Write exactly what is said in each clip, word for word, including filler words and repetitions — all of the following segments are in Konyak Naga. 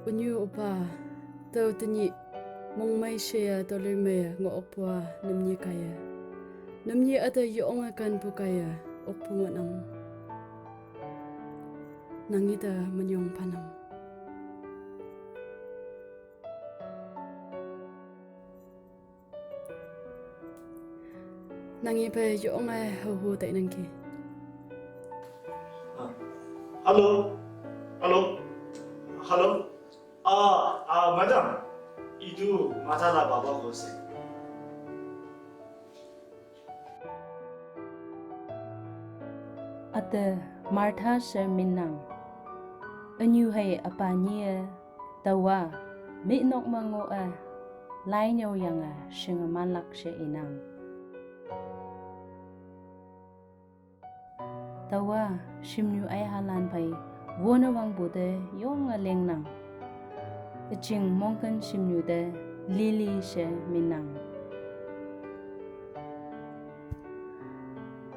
Ünyu opa, tüo tenyih mongmei sheye toloimei ngoh okpu-a nümnyi kaiye, nümnyi üte yonge kanpu kaiye okpu ngohnang. Nang ite minyong phanang. Nang ipe yonge haohu tainangki. Ah. Hello. Hello. Hello. Ah, ah, madam. Itu Martha la papa ko se. Üte Martha she minnang. Ünyu hei üpa nyi-e, taowa, mi nok me ngoh-e, lai nyüoyange shinge manlak she inang. Taowa, shimnyu aihalan phei, wone wangpu te yonge lengnang. Üjing mongken shimnyu te Lily she minnang.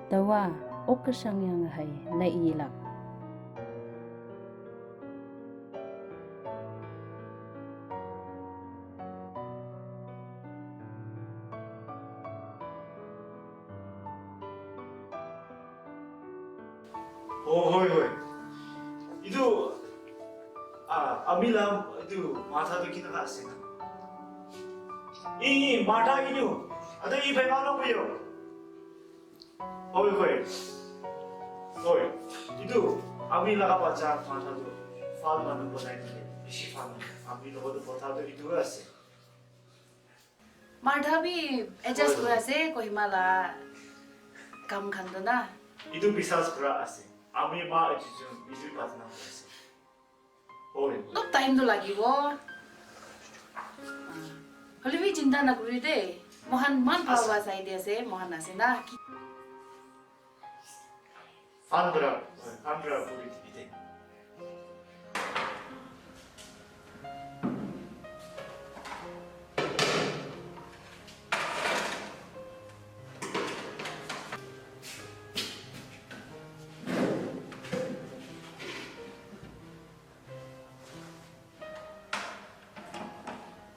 Taowa, okke shangyange hei, lai ilak. Oh, hoi, hoi. Itu, ah, ami la, itu, Martha tu kina ka sina. I, i, Martha inu. Ada i bai ma lo kuyo. Hoi, hoi. Hoi. Itu, ami la ka bacha Martha tu. Fal manu bonai tu. Isi fal manu. Ami lo tu bota tu itu ase. Martha bi adjust kura ase, Kohima la kam khan toh na. Itu biswas kura ase. Ami ma etu jun, etu patna ase. Oi. Olop time toh lagibo. Hoile bi chinta nakuribi de. Moikhan iman bhal ase. Bhal sai di ase, moikhan ase na. Phan para, phan para puri dibi de.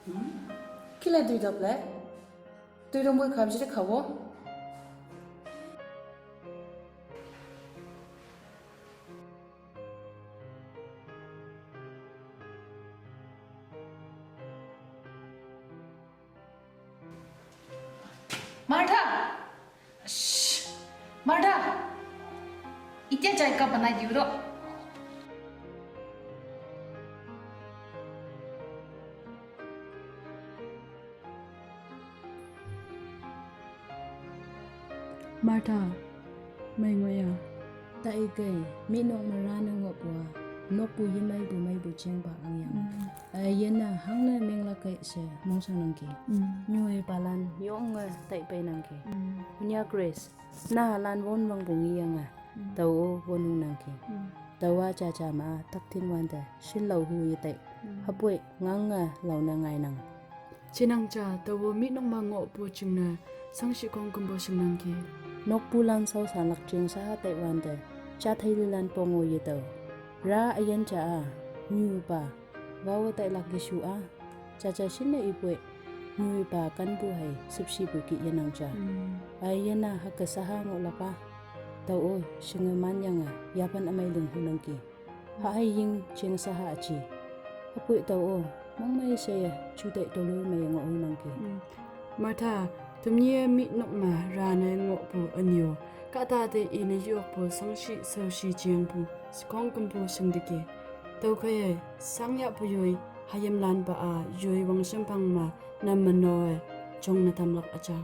Hmm? Kile duidok le? Duidok moi kham jide khabo. Martha! Shh! Martha! Itya chai cup banai diu ro. Martha, mei ngoh ya. Taikei, mi nok me rane ngohpu-a, nokpu yemeipu meipu jengpa angyang. Mm. Üyin-a hangne menglak kei she mongshangnangki. Mm. Nyuipalan yonge taipeinangki. Mm. Punya Grace, nahalan won wangpu ngeyange. Mm. Tao-o won hungnangki. Mm. Tao-a jaja ma taktin wante, shinlao hu yetei. Mm. Hüpoi ngange laone ngainang. Chinang ja, tao-o mi nok me ngohpu jingne, shangshih khongkümpu shingnangki. Nokpulan shaoshanlak jeng shaha taiwante, jathei lilan pongo yetao. Ra üyin ja-a, nyupa, wawe tailak yeshu-a, jaja shinne ipoi, nyupa kanpu hei, shüpshipu ki yenang ja. Mm. Üyin-a hüke shaha ngohlak-a, tao-o, shinge manyange, yapan ümei ling hunangki. Hahei ying jeng shaha aji. Hüpoi tao-o, mongmei sheye, jutai toloimei ngoh hunangki. Mm. Martha, temnye mi nok me rane ngohpu ünyu. Kahta te ine yokpu shangshih shaoshi jengpu, shikhongkümpu shingdeke. Tüokhei-e, shangyahpu yoi, hayimlanpa-a, yoi wangshimphang me, na menowe, jongne tamlak üja.